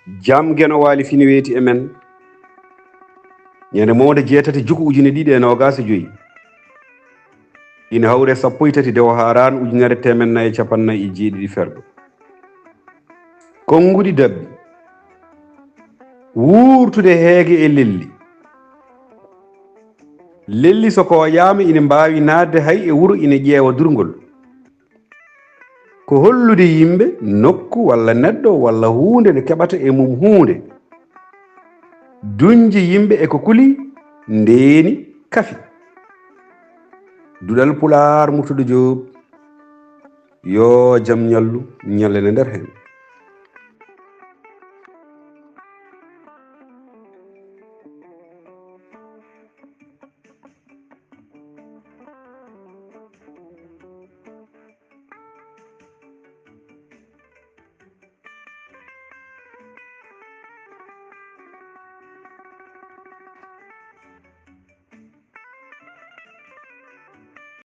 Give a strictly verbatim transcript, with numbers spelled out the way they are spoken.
Jam Geno Waali fini weeti e men ñande mowde jeetati juku ujine ɗiɗi e noogaas e joyi, ina hawri e sappo e tati dewo haaraan ujunere teemen nayi e capanɗe nayi e jeeɗiɗi fergo. Konnguɗi dabbi wuurtude heege e lelli. Lelli so kooƴaama ina mbaawi naatde hay e wuro ina ƴeewa durngol. Ko hollude yimɓe nokku walla neɗɗo walla huunde nde keɓata e mum huunde. Duñji yimɓe e ko kuli, ndeeni, kafi. Duɗal Pulaar, Murtuɗo Joob, yo jam ñallu, ñallene nder heen.